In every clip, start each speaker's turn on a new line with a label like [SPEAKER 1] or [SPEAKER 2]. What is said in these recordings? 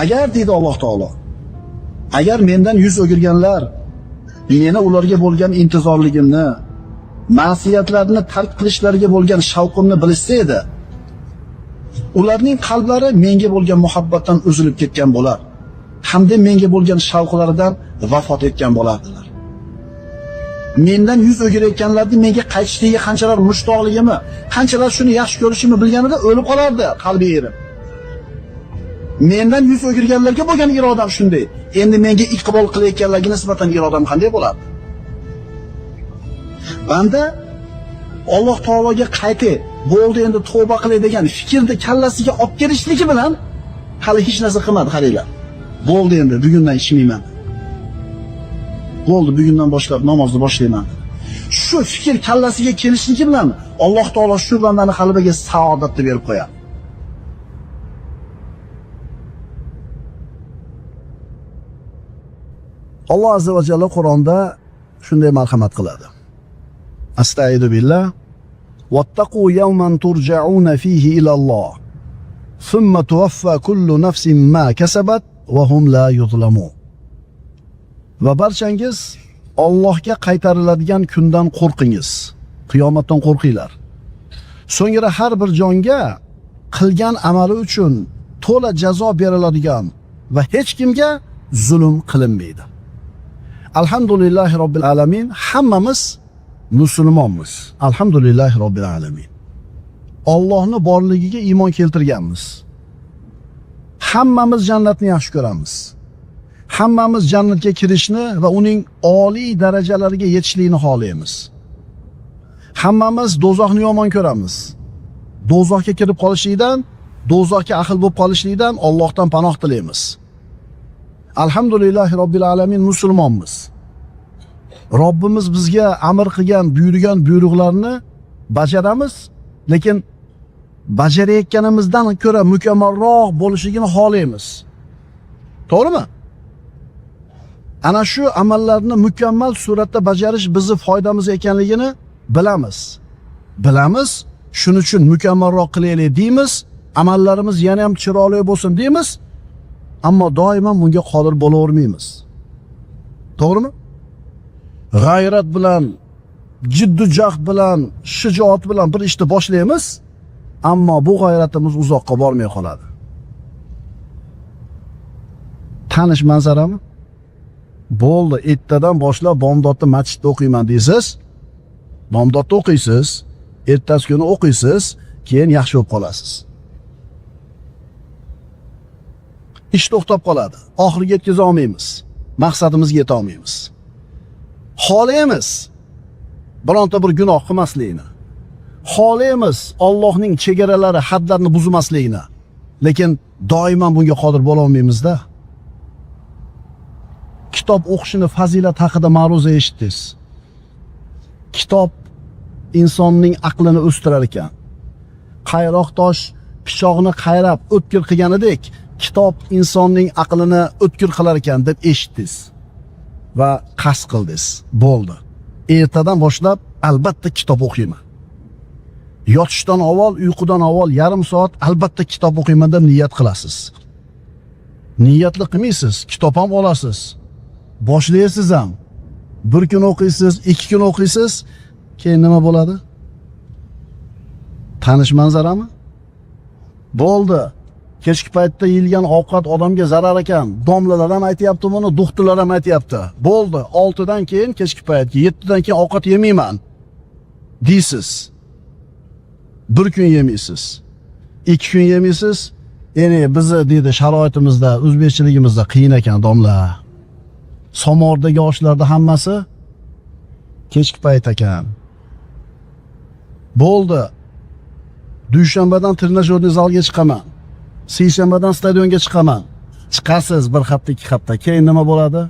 [SPEAKER 1] Agar deydi Alloh taolo, agar mendan yuz o'girganlar meni ularga bo'lgan intizorligimni, ma'siyatlarni tark qilishlariga bo'lgan shavqimni bilishsa edi, ularning qalblari menga bo'lgan muhabbatdan uzilib ketgan bo'lar hamda menga bo'lgan shavqlaridan vafot etgan bo'lardilar. Mendan yuz o'girayotganlarni menga qaytishligiga qanchalar mushtoqligimni, qanchalar shuni yaxshi ko'rishimni bilganida o'lib qolardi qalbi erib. Mendan yuz o'girganlarga bo'lgan irodam shunday. Endi menga iqbol qilayotganlarga nisbatan irodam qanday bo'ladi? Banda Alloh taologa qaytay, bo'ldi endi tavba qilay degan fikrni kallasiga olib kelishligi bilan hali hech narsa qilmadi, qaranglar. Bo'ldi endi bugundan ichmayman. Bo'ldi bugundan boshlab namozni boshlayman. Shu fikr kallasiga kelishligi bilan Alloh taolo shu bandani qalbiga saodatni berib qo'yadi. Alloh azza va jalla Qur'onda shunday marhamat qiladi. Astaidu billah wattaqu yawman turja'una fihi ila Alloh. Thumma tuwaffa kullu nafsin ma kasabat va hum la yuzlamun. Va barchangiz Allohga qaytariladigan kundan qo'rqingiz. Qiyomatdan qo'rqinglar. So'ngra har bir jonga qilgan amali uchun to'la jazo beriladigan va hech kimga zulm qilinmaydi. Alhamdulillahi robbil alamin, hammamiz musulmonmiz. Alhamdulillahi robbil alamin. Allohning borligiga iymon keltirganmiz. Hammamiz jannatni yaxshi ko'ramiz. Hammamiz jannatga kirishni va uning oliy darajalariga yetishlikni xohlaymiz. Hammamiz do'zaxni yomon ko'ramiz. Do'zaxga kirib qolishlikdan, do'zaxga ahil bo'lib qolishlikdan Allohdan panoh tilaymiz. Alhamdulillahi robbil alamin, musulmonmiz. Robbimiz bizga amr qilgan, buyurgan buyruqlarni bajaramiz, lekin bajarayotganimizdan ko'ra mukammalroq bo'lishligini xohlaymiz. To'g'rimi? Ana shu amallarni mukammal suratda bajarish bizni foydamiz ekanligini bilamiz. Bilamiz, shuning uchun mukammalroq qilaylik deymiz, amallarimiz yana ham chiroyli bo'lsin deymiz, ammo doimo bunga qodir bo'lavermaymiz. To'g'rimi? G'ayrat bilan, jiddu jahd bilan, shijoat bilan bir ishni boshlaymiz, ammo bu g'ayratimiz uzoqqa bormay qoladi. Tanish manzarami? Bo'ldi, ertadan boshlab bomdodni masjidda o'qiyman deysiz. Bomdodda o'qiysiz, ertasi kuni o'qiysiz, keyin yaxshi bo'lib qolasiz. Ish to'xtab qoladi. Oxiriga yetkaza olmaymiz. Maqsadimizga yeta olmaymiz. Xohlaymiz bironta bir gunoh qilmaslikni. Xohlaymiz Allohning chegaralari, hadlarini buzmaslikni. Lekin doimo bunga qodir bo'la olmaymiz-da. Kitob o'qishini fazilat haqida ma'ruza eshitdingiz. Kitob insonning aqlini o'stirar ekan. Qayroq tosh pichoqni qayrab o'tkir qilganidek, kitob insonning aqlini o'tkir qilar ekan deb eshitdingiz va qasd qildingiz. Bo'ldi. Ertadan boshlab albatta kitob o'qiyman. Yotishdan avval, uyqudan avval yarim soat albatta kitob o'qiyman deb niyat qilasiz. Niyatli qilmaysiz, kitob ham olasiz. Boshlaysiz ham. Bir kun o'qiysiz, ikki kun o'qiysiz, keyin nima bo'ladi? Tanish manzarami? Bo'ldi. Kechki paytda yeyilgan ovqat odamga zarar ekan. Domlalar ham aytyapti buni, doktorlar ham aytyapti. Bo'ldi, 6 dan keyin kechki paytga, 7 dan keyin ovqat yemayman deysiz. Bir kun yemaysiz. 2 kun yemaysiz. Endi bizni deydi sharoitimizda, o'zbekchiligimizda qiyin ekan domla. Somordagi oshlarda hammasi kechki payt ekan. Bo'ldi. Dushanbadan trenajyorniy zalga chiqaman. Seshanbadan stadionga chiqaman. Chiqasiz bir hafta, 2 hafta. Keyin nima bo'ladi?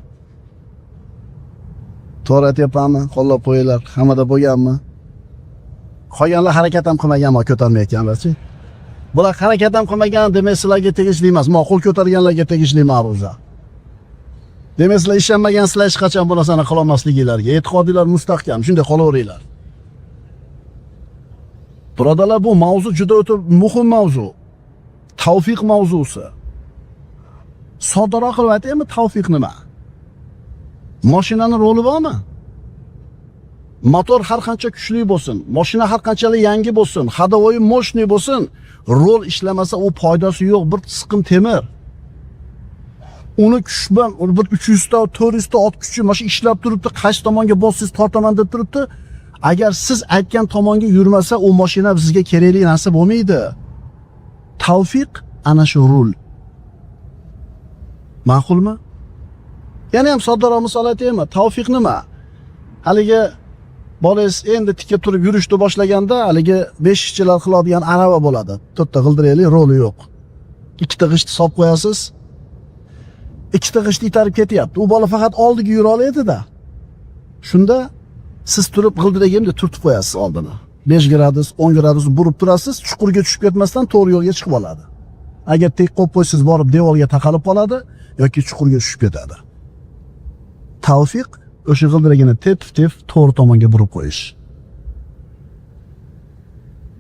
[SPEAKER 1] To'g'ri aytyapmanmi? Qo'llab qo'yinglar. Hammada bo'lganmi? Qolganlar harakat ham qilmagan, ko'tarmayotganlarchi. Bular harakat ham qilmagan, demak sizlarga tegishli emas. Qo'l ko'targanlarga tegishli ma'ruza. Demak sizlar ishonmagansizlar hech qachon bu narsani qila olmasliginglarga. E'tiqodinglar mustahkam, shunday qolaveringlar. Birodarlar, bu mavzu juda o'ta muhim mavzu. Tavfiq mavzusi. Soddaroq qilib aytaymi, tavfiq nima? Mashinani roli bormi? Motor har qancha kuchli bo'lsin, mashina har qanchalik yangi bo'lsin, ходовой мощный bo'lsin, rol ishlamasa u foydasi yo'q, bir siqim temir. Uni kuch bilan bir 300 ta, 400 ta ot kuchi mana shu ishlab turibdi, qaysi tomonga bossangiz tortaman deb turibdi. Agar siz aytgan tomonga yurmasa, u mashina sizga kerakli narsa bo'lmaydi. Tavfiq ana shu rul. Ma'qulmi? Yana ham soddaroq misol aytaymi? Tavfiq nima? Haligi bolangiz endi tika turib yurishni boshlaganda haligi beshikchilar qiladigan arava bo'ladi. To'rtta g'ildirakli, roli yo'q. Ikkita g'ishtni solib qo'yasiz. Ikkita g'ishtni itarib ketyapti. U bola faqat oldiga yura oladi-da. Shunda siz turib g'ildiragimda turtib qo'yasiz oldini. 5 gradus, 10 gradus burib turasiz, chuqurga tushib ketmasdan to'g'ri yo'lga chiqib oladi. Agar tek qo'yib qo'ysangiz, borib devorga taqalib qoladi yoki chuqurga tushib ketadi. Tavfiq o'sha g'ildiragini tepib-tepib to'g'ri tomonga burib qo'yish.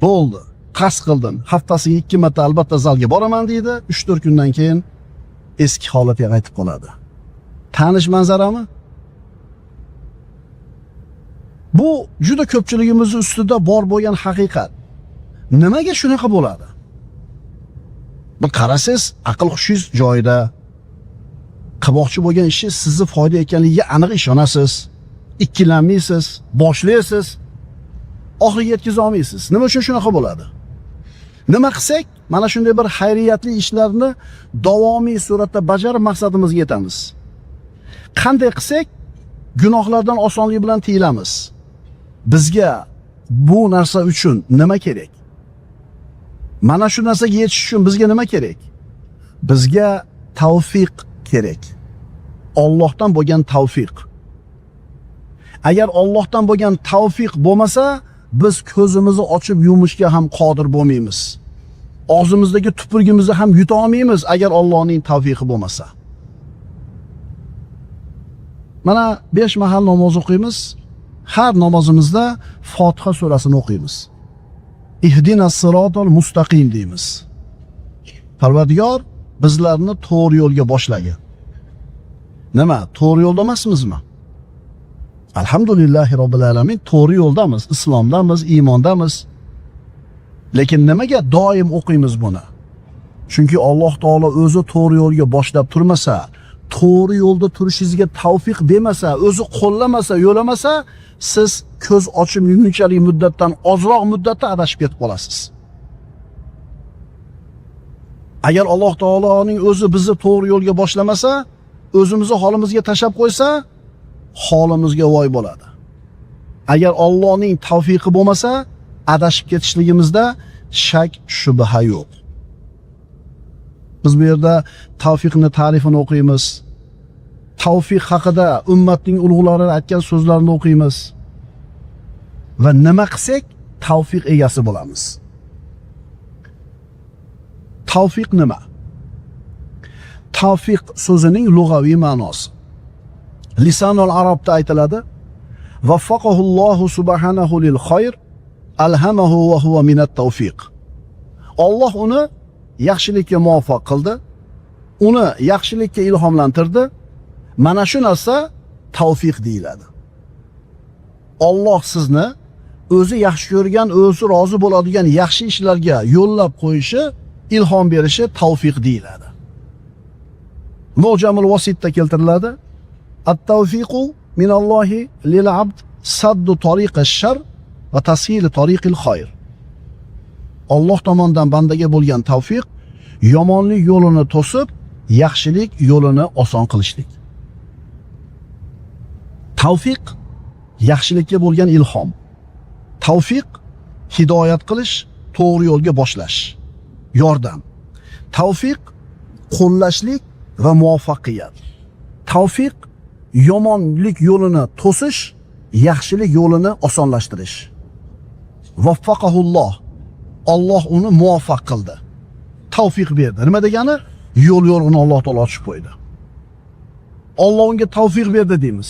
[SPEAKER 1] Bo'ldi. Qasd qildim. Haftasiga 2 marta albatta zalga boraman deydi. 3-4 kundan keyin eski holatiga qaytib qoladi. Tanish manzarami? Bu juda ko'pchiligimiz ustida bor bo'lgan haqiqat. Nimaga shunaqa bo'ladi? Bir qarasangiz, aql hushingiz joyida. Qilmoqchi bo'lgan ishingiz sizni foyda ekanligiga aniq ishonasiz. Ikkilanmaysiz, boshlaysiz. Oxiriga yetkaza olmaysiz. Nima uchun shunaqa bo'ladi? Nima qilsak, mana shunday bir xayriyatli ishlarni davomiy suratda bajarib maqsadimizga yetamiz. Qanday qilsak, gunohlardan osonlik bilan tiyilamiz. Bizga bu narsa uchun nima kerak? Mana shu narsaga yetish uchun bizga nima kerak? Bizga tavfiq kerak. Allohdan bo'lgan tavfiq. Agar Allohdan bo'lgan tavfiq bo'lmasa, biz ko'zimizni ochib yumishga ham qodir bo'lmaymiz. Og'zimizdagi tupurgimizni ham yuta olmaymiz agar Allohning tavfiqi bo'lmasa. Mana 5 mahal namoz o'qiymiz. Har namozimizda Fotiha surasini o'qiymiz. Ihdinas sirotol mustaqim deymiz. Parvardigor, bizlarni to'g'ri yo'lga boshlagin. Nima, to'g'ri yo'lda emasmizmi? Alhamdulillahi robbil alamin, to'g'ri yo'ldamiz, islomdamiz, iymondamiz. Lekin nimaga doim o'qiymiz buni? Chunki Alloh taolo o'zi to'g'ri yo'lga boshlab turmasa, to'g'ri yo'lda turishingizga tavfiq bermasa, o'zi qo'llamasa, yo'lamasa, siz ko'z ochib yumgunchalik muddatdan ozroq muddatda adashib ketib qolasiz. Agar Alloh taoloning o'zi bizni to'g'ri yo'lga boshlamasa, o'zimizni holimizga tashlab qo'ysa, holimizga voy bo'ladi. Agar Allohning tavfiqi bo'lmasa, adashib ketishligimizda shak shubha yo'q. Biz bu yerda tavfiqni ta'rifini o'qiymiz. Tavfiq haqida ummatning ulug'lari aytgan so'zlarini o'qiymiz. Va nima qilsak tavfiq egasi bo'lamiz. Tavfiq nima? Tavfiq so'zining lug'aviy ma'nosi. Lisanul arabda aytiladi: Vaffaqahullohu subhanahu lil khayr alhamahu va huwa minat tawfiq. Alloh uni yaxshilikka muvaffaq qildi, uni yaxshilikka ilhomlantirdi. Mana shu narsa tavfiq deyiladi. Alloh sizni o'zi yaxshi ko'rgan, o'zi rozi bo'ladigan yaxshi ishlarga yo'llab qo'yishi, ilhom berishi tavfiq deyiladi. Mo'jamul Vasitda keltiriladi. At-tawfiqu minallohi lil abd saddu tariqash shar va tashili tariqil khayr. Alloh tomonidan bandaga bo'lgan tavfiq yomonlik yo'lini to'sib, yaxshilik yo'lini oson qilishlik. Tavfiq yaxshilikka bo'lgan ilhom. Tavfiq hidoyat qilish, to'g'ri yo'lga boshlash, yordam. Tavfiq qo'llashlik va muvaffaqiyat. Tavfiq yomonlik yo'lini to'sish, yaxshilik yo'lini osonlashtirish. Vaffaqahulloh. Alloh uni muvaffaq qildi. Tavfiq berdi. Nima degani? Yo'l yo'rig'ini Alloh taolo ochib qo'ydi. Alloh unga tavfiq berdi deymiz.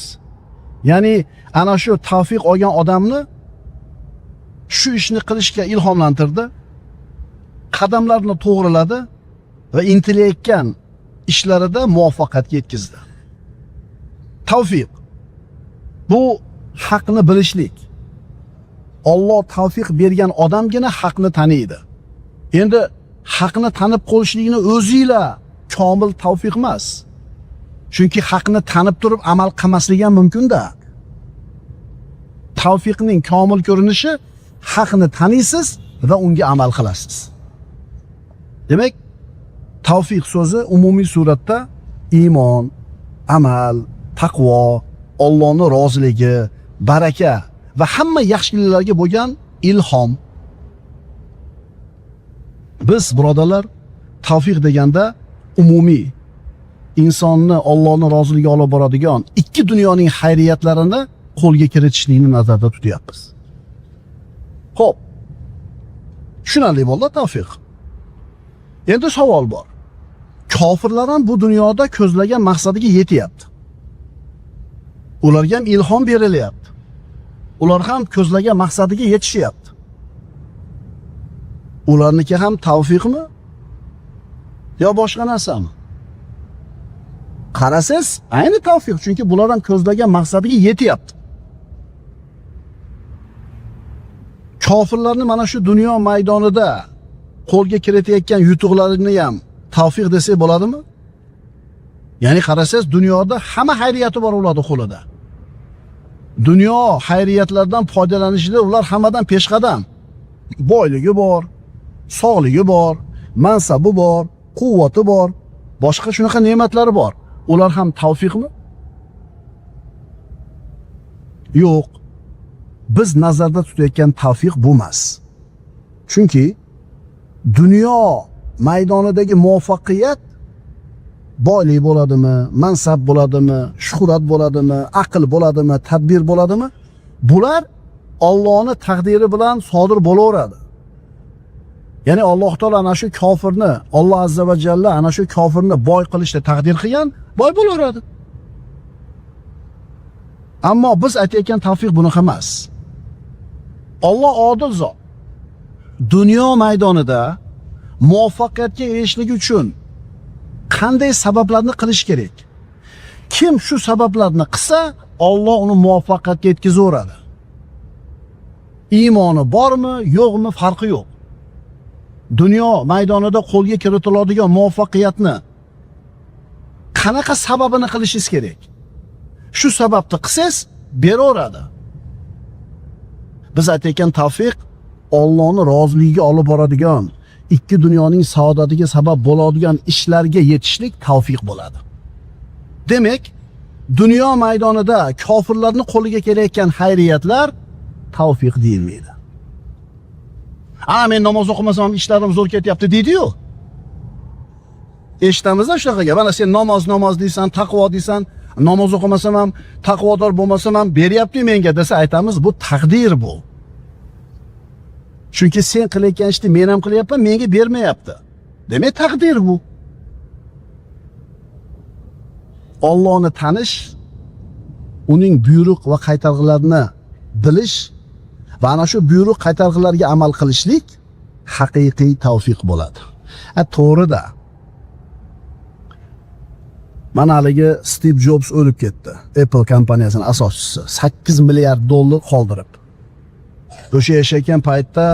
[SPEAKER 1] Ya'ni ana shu tavfiq olgan odamni shu ishni qilishga ilhomlantirdi. Qadamlarini to'g'riladi va intilayotgan ishlarida muvaffaqiyatga yetkazdi. Tavfiq bu haqni bilishlik. Alloh tavfiq bergan odamgina haqni taniydi. Endi haqni tanib qo'yishlikni o'zingla komil tavfiq emas. Chunki haqni tanib turib amal qilmaslik ham mumkin-da. Tavfiqning komil ko'rinishi haqni taniysiz va unga amal qilasiz. Demak, tavfiq so'zi umumiy suratda iymon, amal, taqvo, Allohning roziligi, baraka va hamma yaxshiliklarga bo'lgan ilhom. Biz birodarlar tavfiq deganda umumiy insonni Allohning roziligiga olib boradigan ikki dunyoning xayriyatlarini qo'lga kiritishlikni nazarda tutyapmiz. Xo'p. Tushunarli bo'ldi tavfiq. Endi savol bor. Kofirlar ham bu dunyoda ko'zlagan maqsadiga yetyapti. Ularga ham ilhom berilyapti. Ular ham ko'zlagan maqsadiga yetishyapti. Ularniki ham tavfiqmi? Yo boshqa narsami? Qarasangiz, ayni tavfiq, chunki bular ham ko'zlagan maqsadiga yetyapti. Kofirlarni mana shu dunyo maydonida qo'lga kiritayotgan yutuqlarini ham tavfiq desak bo'ladimi? Ya'ni qarasangiz, dunyoda hamma xayriyati bor ularning qo'lida. Dunyo xayriyatlaridan foydalanishida ular hammadan peshqadam. Boyligi bor, sog'ligi bor, mansabi bor, quvvati bor, boshqa shunaqa ne'matlari bor. Ular ham tavfiqmi? Yo'q. Biz nazarda tutayotgan tavfiq bu emas. Chunki dunyo maydonidagi muvaffaqiyat boylik bo'ladimi, mansab bo'ladimi, shuhrat bo'ladimi, aql bo'ladimi, tadbir bo'ladimi? Bular Allohning taqdiri bilan sodir bo'laveradi. Ya'ni Alloh taolo ana shu kofirni, Alloh azza va jalla ana shu kofirni boy qilishda taqdir qilgan, boy bo'laveradi. Ammo biz aytayotgan tavfiq bunaqa emas. Alloh odil zot. Dunyo maydonida muvaffaqiyatga erishishlik uchun qanday sabablarni qilish kerak? Kim shu sabablarni qilsa, Alloh uni muvaffaqiyatga yetkazaveradi. Iymoni bormi, yo'qmi farqi yo'q. Dunyo maydonida qo'lga kiritiladigan muvaffaqiyatni qanaqa sababini qilishingiz kerak? Shu sababni qilsangiz beraveradi. Biz aytayotgan tavfiq Allohning roziligiga olib boradigan, ikki dunyoning saodatiga sabab bo'ladigan ishlarga yetishlik tavfiq bo'ladi. Demak, dunyo maydonida kofirlarning qo'liga kelayotgan xayriyatlar tavfiq deyilmaydi. Ha, men namoz o'qimasam ham ishlarim zo'r ketyapti deydi-yu. Eshitamizda shunaqa gap. Mana sen namoz namoz deysan, taqvo deysan, namoz o'qimasam ham, taqvodor bo'lmasam ham beryapti menga desa aytamiz, bu taqdir bu. Chunki sen qilayotgan ishni men ham qilyapman, menga bermayapti. Demak, taqdir bu. Allohni tanish, uning buyruq va qaytarg'ilarini bilish va ana shu buyruq qaytarg'ilarga amal qilishlik haqiqiy tavfiq bo'ladi. Ha, to'g'rida. Mana haligi Steve Jobs o'lib ketdi. Apple kompaniyasining asoschisi 8 milliard dollar qoldirib. O'sha yashayotgan paytda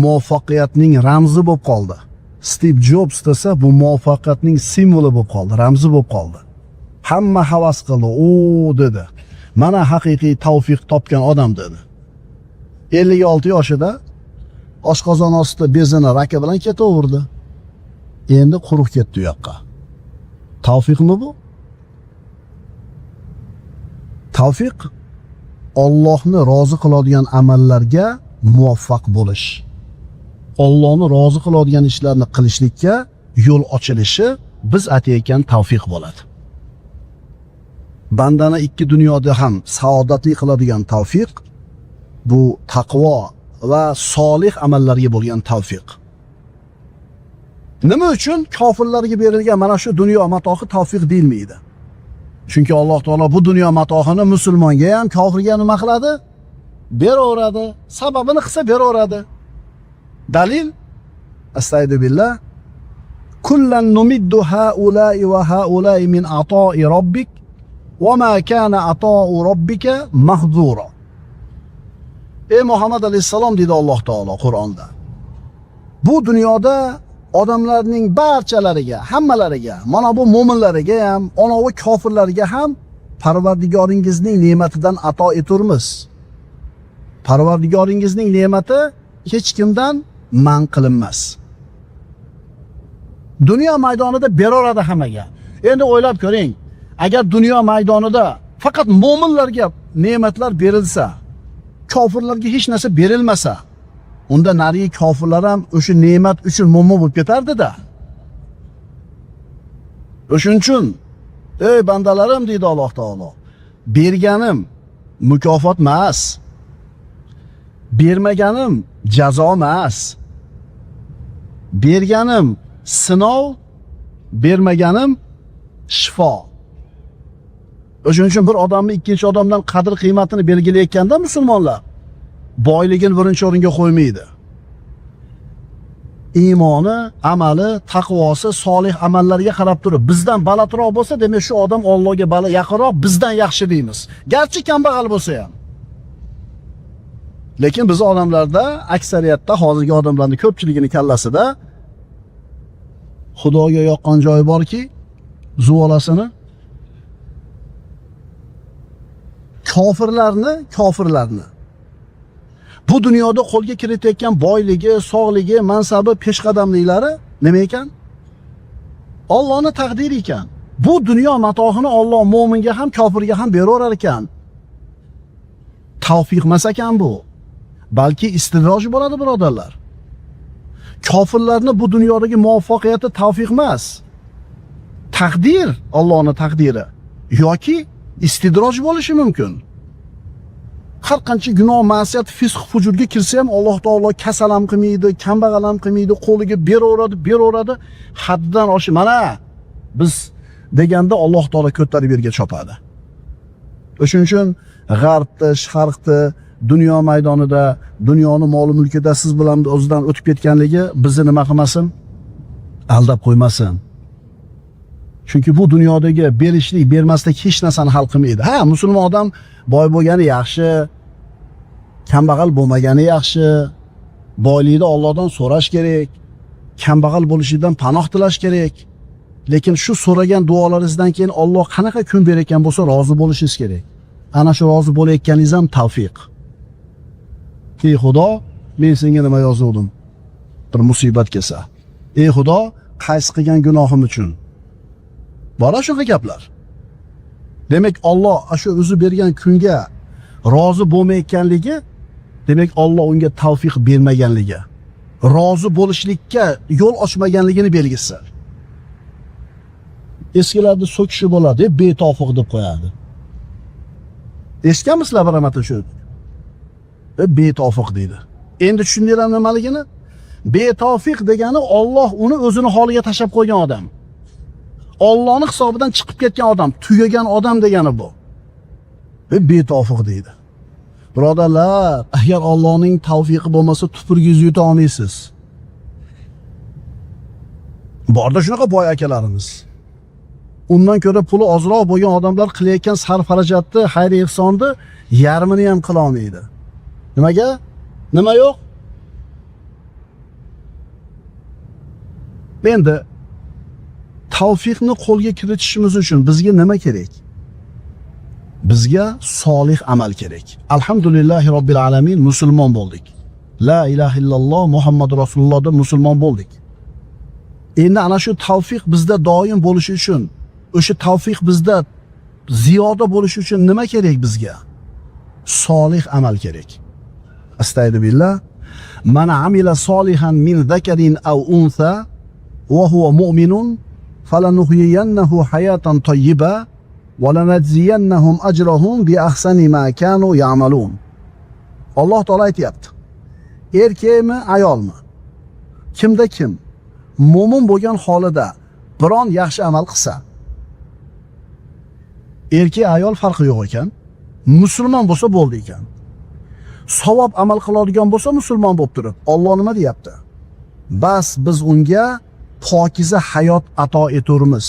[SPEAKER 1] muvaffaqiyatning ramzi bo'lib qoldi. Steve Jobs desa bu muvaffaqiyatning simvoli bo'lib qoldi, ramzi bo'lib qoldi. Hamma havas qildi. O dedi. Mana haqiqiy tavfiq topgan odam dedi. 56 yoshida oshqozon osti bezini raki bilan ketaverdi. Endi quruq ketdi u yoqqa. Tavfiqmi bu? Tavfiq Allohni rozi qiladigan amallarga muvaffaq bo'lish. Allohni rozi qiladigan ishlarni qilishlikka yo'l ochilishi biz aytayotgan tavfiq bo'ladi. Bandani ikki dunyoda ham saodatli qiladigan tavfiq bu taqvo va solih amallarga bo'lgan tavfiq. Nima uchun kofirlarga berilgan mana shu dunyo matohi tavfiq deyilmaydi? Chunki Alloh taolo bu dunyo matohini musulmonga ham, kofirga ham nima qiladi? Beraveradi. Sababini qilsa beraveradi. Dalil astagfirullah. Kullan numiddu haula'i va haula'i min ata'i robbik va ma kana ata'u robbika mahzura. Ey Muhammad alayhissalom, deydi Alloh taolo Qur'onda. Bu dunyoda odamlarning barchalariga, hammalariga, mana bu mo'minlariga ham, ana bu kofirlarga ham Parvardigoringizning ne'matidan ato eturmiz. Parvardigoringizning ne'mati hech kimdan man qilinmas. Dunyo maydonida beraveradi hammaga. Endi o'ylab ko'ring, agar dunyo maydonida faqat mo'minlarga ne'matlar berilsa, kofirlarga hech narsa berilmasa, unda narigi kofirlar ham o'sha ne'mat uchun mo'min bo'lib ketardi-da. O'shuning uchun ey bandalarim, deydi Alloh taolo, berganim mukofot emas, bermaganim jazo emas. Berganim sinov, bermaganim shifo. O'shuning uchun bir odamni ikkinchi odamdan qadr qiymatini belgilayotganda musulmonlar boyligini birinchi o'ringa qo'ymaydi. Iymoni, amali, taqvosi, solih amallarga qarab turib, bizdan balandroq bo'lsa, demak shu odam Allohga yaqinroq, bizdan yaxshi deymiz. Garchi kambag'al bo'lsa ham. Lekin biz odamlarda, aksariyatda hozirgi odamlarning ko'pchiligini kallasida Xudoga yoqqan joyi borki, zuvolasini kofirlarni bu dunyoda qo'lga kiritayotgan boyligi, sog'ligi, mansabi, peshqadamliklari nima ekan? Allohning taqdiri ekan. Bu dunyo matohini Alloh mo'minga ham, kofirga ham beraverar ekan. Tavfiq emas ekan bu. Balki istidroj bo'ladi, birodarlar. Kofirlarni bu dunyodagi muvaffaqiyati tavfiq emas. Taqdir, Allohning taqdiri yoki istidroj bo'lishi mumkin. Har qancha gunoh, ma'siyat, fisq, fujurga kirsa ham Alloh taolo kasal ham qilmaydi, kambag'al ham qilmaydi, qo'liga beraveradi, haddan oshib mana biz deganda Alloh taolo ko'tarib yerga chopadi. O'shuning uchun g'arbda, sharqda, dunyo maydonida, dunyoni mol mulkida siz bilan o'zidan o'tib ketganligi bizni nima qilmasin? Aldab qo'ymasin. Chunki bu dunyodagi berishlik, bermaslik hech narsani hal qilmaydi. Ha, musulmon odam boy bo'lgani yaxshi, kambag'al bo'lmagani yaxshi. Boylikni Allohdan so'rash kerak, kambag'al bo'lishidan panoh tilash kerak. Lekin shu so'ragan duolaringizdan keyin Alloh qanaqa kun berayotgan bo'lsa rozi bo'lishingiz kerak. Ana shu rozi bo'layotganingiz ham tavfiq. Ey Xudo, men senga nima yozuvdim? Bir musibat kelsa. Ey Xudo, qaysi qilgan gunohim uchun? Bor shunaqa gaplar. Demak, Alloh shu o'zi bergan kunga rozi bo'lmayotganligi, demak Alloh unga tavfiq bermaganligi, rozi bo'lishlikka yo'l ochmaganligini belgisi. Eskilarda so'kishi bo'ladi, betofiq deb qo'yadi. Eshitganmisizlar bir marta shu? Betofiq deydi. Endi tushundinglar nimaligini? Betofiq degani Alloh uni o'zini holiga tashlab qo'ygan odam. Allohning hisobidan chiqib ketgan odam, tugagan odam degani bu. Betofiq deydi. Birodarlar, agar Allohning tavfiqi bo'lmasa tupurgingizni yuta olmaysiz. Borda shunaqa boy akalarimiz. Undan ko'ra puli ozroq bo'lgan odamlar qilayotgan sarf xarajatni, xayr ehsonni yarmini ham qila olmaydi. Nimaga? Nima yo'q? Endi tavfiqni qo'lga kiritishimiz uchun bizga nima kerak? Bizga solih amal kerak. Alhamdulillahi robbil alamin, musulmon bo'ldik. La ilaha illalloh Muhammad rasululloh deb musulmon bo'ldik. Endi ana shu tavfiq bizda doim bo'lishi uchun, o'sha tavfiq bizda ziyoda bo'lishi uchun nima kerak bizga? Solih amal kerak. Astagfirullah. Man amila solihan min zakarin aw unsa va huwa mu'minun falanuhyiyannahu hayatan tayyiba va lanajziyannahum ajrahum bi ahsani ma kanu ya'malun. Alloh taolo aytayapti. Erkakmi, ayolmi? Kimda kim mo'min bo'lgan holida biron yaxshi amal qilsa, erkak ayol farqi yo'q ekan. Musulmon bo'lsa bo'ldi ekan. Savob amal qiladigan bo'lsa musulmon bo'lib turib, Alloh nima deyapti? Bas biz unga pokiza hayot ato eturmiz.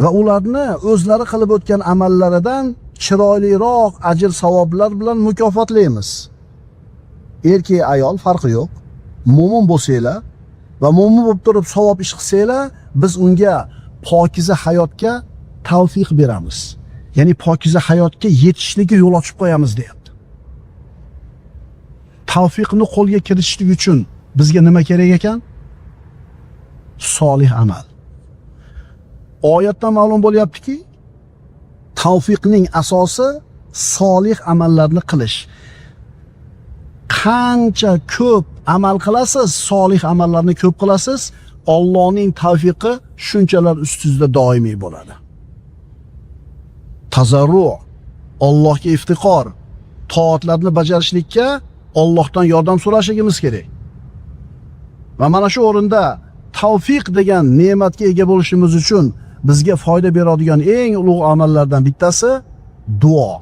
[SPEAKER 1] Va ularni o'zlari qilib o'tgan amallaridan chiroyliroq ajr savoblar bilan mukofotlaymiz. Erkak ayol farqi yo'q. Mo'min bo'lsanglar va mo'min bo'lib turib savob ish qilsanglar, biz unga pokiza hayotga tavfiq beramiz. Ya'ni pokiza hayotga yetishligiga yo'l ochib qo'yamiz deyapti. Tavfiqni qo'lga kiritishlik uchun bizga nima kerak ekan? Solih amal. Oyatdan ma'lum bo'lyaptiki, tavfiqning asosi solih amallarni qilish. Qancha ko'p amal qilasiz, solih amallarni ko'p qilasiz, Allohning tavfiqi shunchalar ustingizda doimiy bo'ladi. Tazarru, Allohga iftiqor, toatlarni bajarishlikka Allohdan yordam so'rashligimiz kerak. Va mana shu o'rinda tavfiq degan ne'matga ega bo'lishimiz uchun bizga foyda beradigan eng ulug' amallardan bittasi duo.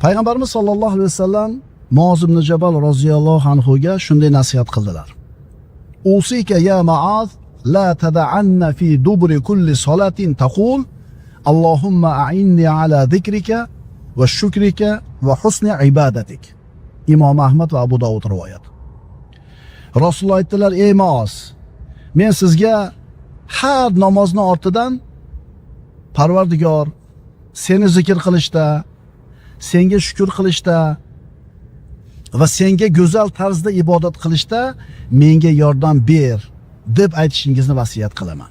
[SPEAKER 1] Payg'ambarimiz sollallohu alayhi vasallam Muoz ibn Jabal roziyallohu anhu ga shunday nasihat qildilar. Usika ya Muaz la tad'anna fi dubri kulli salatin taqul Allohumma a'inni ala zikrika va shukrika va husni ibadatik. Imom Ahmad va Abu Dovud rivoyat. Rasululloh aytdilar: "Ey Muoz, men sizga har namozni ortidan Parvardigor seni zikr qilishda, senga shukr qilishda va senga go'zal tarzda ibodat qilishda menga yordam ber deb aytishingizni vasiyat qilaman."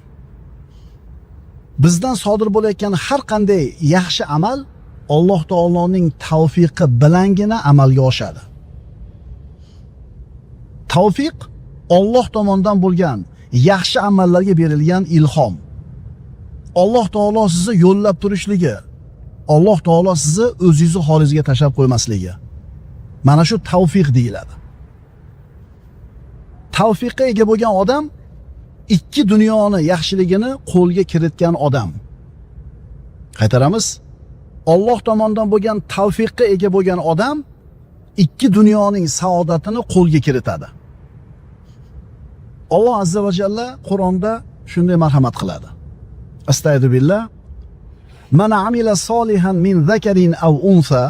[SPEAKER 1] Bizdan sodir bo'layotgan har qanday yaxshi amal Alloh taoloning tavfiqi bilangina amalga oshadi. Tavfiq Alloh tomonidan bo'lgan yaxshi amallarga berilgan ilhom. Alloh taolo sizni yo'llab turishligi, Alloh taolo sizni o'zingizni holingizga tashlab qo'ymasligi. Mana shu tavfiq deyiladi. Tavfiqqa ega bo'lgan odam ikki dunyoni yaxshiligini qo'lga kiritgan odam. Qaytaramiz. Alloh tomonidan bo'lgan tavfiqqa ega bo'lgan odam ikki dunyoning saodatini qo'lga kiritadi. Alloh azza va jalla Qur'onda shunday marhamat qiladi. Astagfiru billah. Man amila solihan min zakarin aw unsa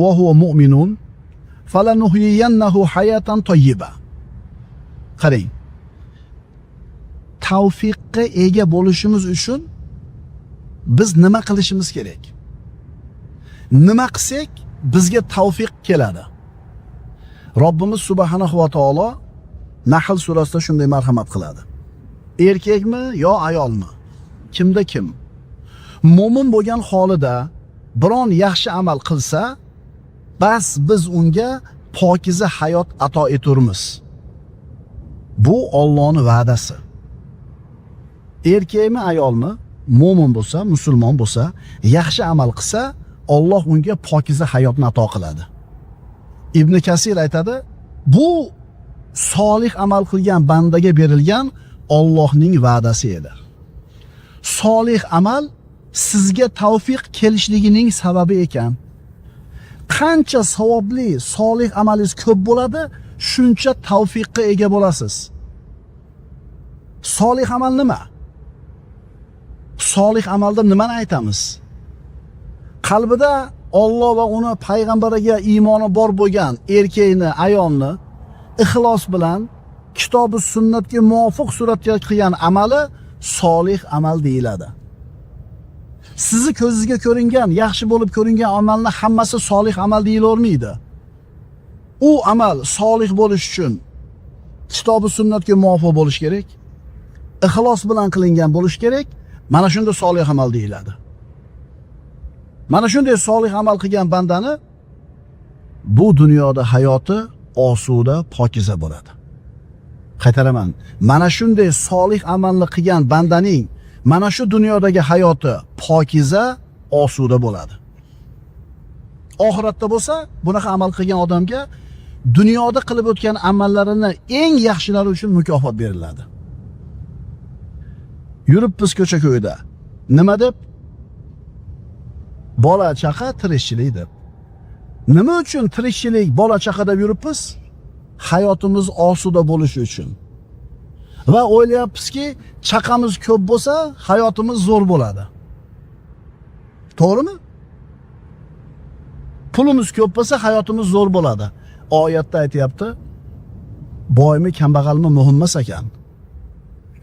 [SPEAKER 1] va huwa mu'minun falanuhyiyannahu hayatan tayyiba. Qarang. Tavfiqqa ega bo'lishimiz uchun biz nima qilishimiz kerak? Nima qilsak bizga tavfiq keladi? Robbimiz subhanahu va taolo Nahl surasida shunday marhamat qiladi. Erkakmi yo ayolmi? Kimda kim mo'min bo'lgan holida biron yaxshi amal qilsa, bas biz unga pokiza hayot ato eturmiz. Bu Allohning va'dasi. Erkakmi ayolmi mo'min bo'lsa, musulmon bo'lsa, yaxshi amal qilsa, Alloh unga pokiza hayotni ato qiladi. Ibn Kasir aytadi, bu solih amal qilgan bandaga berilgan Allohning va'dasi edi. Solih amal sizga tavfiq kelishligining sababi ekan. Qancha savobli solih amalingiz ko'p bo'ladi, shuncha tavfiqqa ega bo'lasiz. Solih amal nima? Solih amalda nimani aytamiz? Qalbida Alloh va uni payg'ambariga iymoni bor bo'lgan erkakni, ayolni ixlos bilan kitobi sunnatga muvofiq suratda qilgan amali solih amal deyiladi. Sizni ko'zingizga ko'ringan, yaxshi bo'lib ko'ringan amalni hammasi solih amal deyilavermaydi. U amal solih bo'lish uchun kitobi sunnatga muvofiq bo'lish kerak, ixlos bilan qilingan bo'lish kerak. Mana shunda solih amal deyiladi. Mana shunday solih amal qilgan bandani bu dunyoda hayoti osuda, pokiza bo'ladi. Qaytaraman. Mana shunday solih amalni qilgan bandaning mana shu dunyodagi hayoti pokiza, osuda bo'ladi. Oxiratda bo'lsa, bunaqa amal qilgan odamga dunyoda qilib o'tgan amallarini eng yaxshilari uchun mukofot beriladi. Yuribmiz ko'cha-ko'yda. Nima deb? Bola chaqa tirikchilik deb. Nima uchun tirikchilik, bola chaqa deb yuribmiz? Hayotimiz osuda bo'lishi uchun. Va o'ylayapmizki, chaqamiz ko'p bo'lsa, hayotimiz zo'r bo'ladi. To'g'rimi? Pulimiz ko'p bo'lsa, hayotimiz zo'r bo'ladi. Oyatda aytyapti, boymi, kambag'almi muhim emas ekan.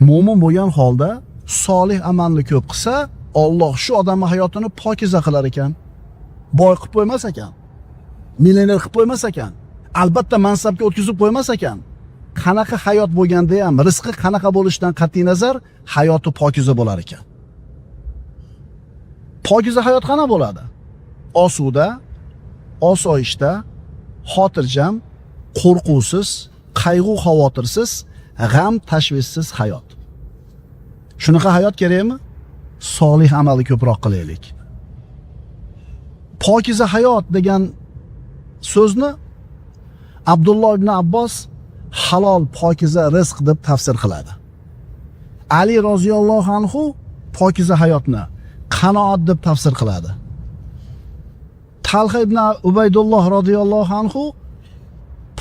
[SPEAKER 1] Mo'min bo'lgan holda solih amalni ko'p qilsa, Alloh shu odamning hayotini pokiza qilar ekan. Boy qilib qo'ymas ekan. Millioner qilib qo'ymas ekan. Albatta mansabga o'tkazib qo'ymas ekan. Qanaqa hayot bo'lganda ham, rizqi qanaqa bo'lishidan qat'iy nazar hayoti pokiza bo'lar ekan. Pokiza hayot qana bo'ladi? Osuda, osoyishta, xotirjam, qo'rquvsiz, qayg'u xavotirsiz, g'am tashvishsiz hayot. Shunaqa hayot kerakmi? Solih amalni ko'proq qilaylik. Pokiza hayot degan so'zni Abdulloh ibn Abbos halol pokiza rizq deb tafsir qiladi. Ali roziyallohu anhu pokiza hayotni qanoat deb tafsir qiladi. Talha ibn Ubaydulloh roziyallohu anhu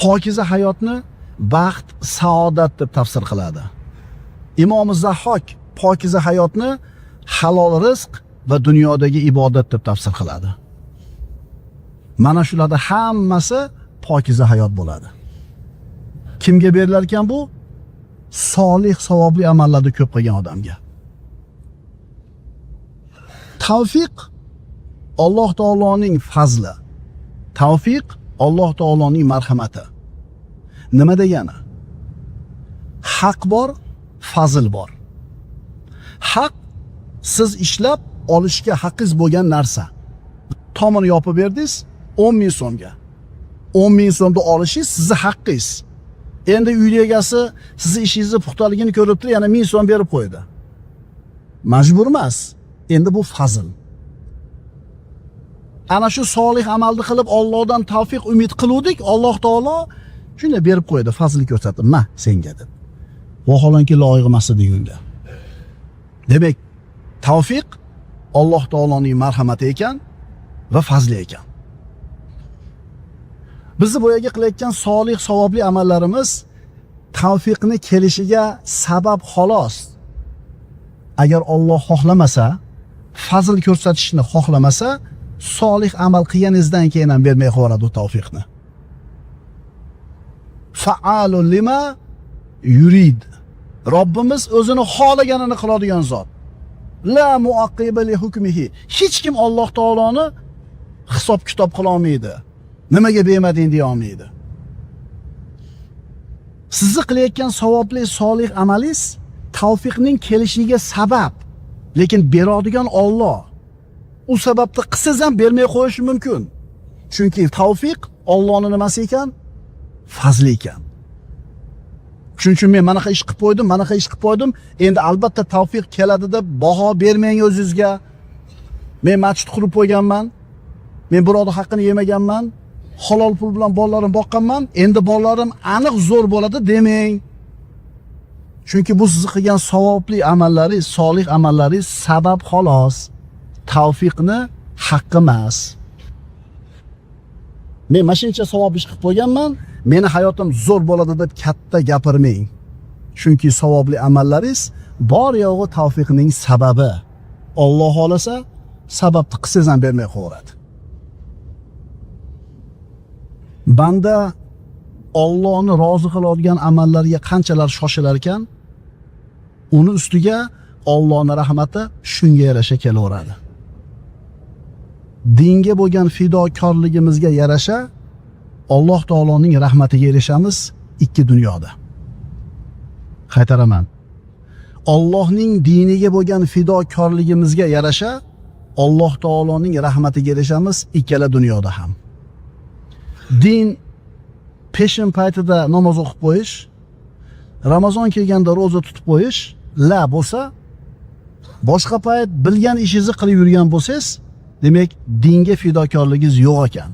[SPEAKER 1] pokiza hayotni baxt, saodat deb tafsir qiladi. Imom Zahhok pokiza hayotni halol rizq va dunyodagi ibodat deb tafsir qiladi. Mana shularda hammasi pokiza hayot bo'ladi. Kimga berilar ekan bu? Solih, savobli amallarni ko'p qilgan odamga. Tavfiq Alloh taoloning fazli. Tavfiq Alloh taoloning marhamati. Nima degani? Haq bor, fazl bor. Haq siz ishlab olishga haqqingiz bo'lgan narsa. Tomini yopib berdingiz 10 ming so'mga. 10 ming so'mda olishingiz sizni haqqingiz. Endi uyni egasi sizni ishingizni puxtaligini ko'rib turib yana 1000 so'm berib qo'ydi. Majbur emas. Endi bu fazl. Ana shu solih amalni qilib Allohdan tavfiq umid qiluvdik, Alloh taolo shunday berib qo'ydi, fazl ko'rsatdi, "Ma senga" deb. Vaholanki loyiq emas edi unga. Demak, tavfiq Alloh taoloning marhamati ekan va fazli ekan. Bizni boyagi qilayotgan solih, savobli amallarimiz tavfiqni kelishiga sabab xolos. Agar Alloh xohlamasa, fazl ko'rsatishni xohlamasa, solih amal qilganingizdan keyin ham bermay qo'yadi u tavfiqni. Fa'alu lima yurid. Robbimiz o'zini xohlaganini qiladigan zot. La muaqqiba li hukmihi. Hech kim Alloh taoloni hisob kitob qila olmaydi. Nimaga bermading deya olmaydi. Sizni qilayotgan savobli solih amalingiz tavfiqning kelishiga sabab, lekin beradigan Alloh. U sababni qilsangiz ham bermay qo'yishi mumkin. Chunki tavfiq Allohning nimasi ekan? Fazli ekan. Shuning uchun men manaqa ish qilib qo'ydim, manaqa ish qilib qo'ydim, endi albatta tavfiq keladi deb baho bermang o'zingizga. Men masjid qurib qo'yganman. Men birovning haqqini yemaganman. Halol pul bilan bolalarim boqqanman. Endi bolalarim aniq zo'r bo'ladi demang. Chunki bu sizni qilgan savobli amallaringiz, solih amallaringiz sabab xolos. Tavfiqni haqqi emas. Men mana shuncha savob ish qilib qo'yganman, meni hayotim zo'r bo'ladi deb katta gapirmang. Chunki savobli amallaringiz bor yo'g'i tavfiqning sababi. Alloh xolasa sababni qilsangiz ham bermay qo'yadi. Banda Allohni rozi qiladigan amallarga qanchalar shoshilar ekan, uni ustiga Allohning rahmati shunga yarasha kelaveradi. Dinga bo'lgan fidokorligimizga yarasha Alloh taoloning rahmatiga erishamiz ikki dunyoda. Qaytaraman. Allohning diniga bo'lgan fidokorligimizga yarasha Alloh taoloning rahmatiga erishamiz ikkala dunyoda ham. Din peshin paytida namoz o'qib qo'yish, Ramazon kelganda ro'za tutib qo'yish la bo'lsa, boshqa payt bilgan ishingizni qilib yurgan bo'lsangiz, demak dinga fidokorligingiz yo'q ekan.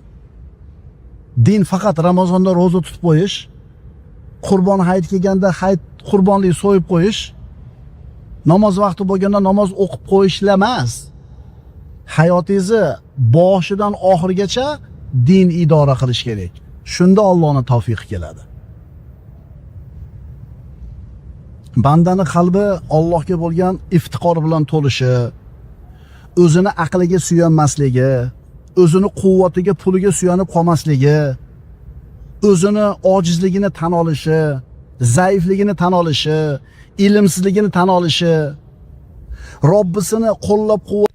[SPEAKER 1] Din faqat Ramazonda ro'za tutib qo'yish, Qurbon hayit kelganda hayit qurbonlik so'yib qo'yish, namoz vaqti bo'lganda namoz o'qib qo'yishlar emas. Hayotingizni boshidan oxirigacha Din idora qilish kerak. Shunda Allohning tavfiqi keladi. Bandani qalbi Allohga bo'lgan iftiqor bilan to'lishi, o'zini aqliga suyanmasligi, o'zini quvvatiga, puliga suyanib qolmasligi, o'zini ojizligini tan olishi, zaifligini tan olishi, ilmsizligini tan olishi, Robbisini qo'llab quvvat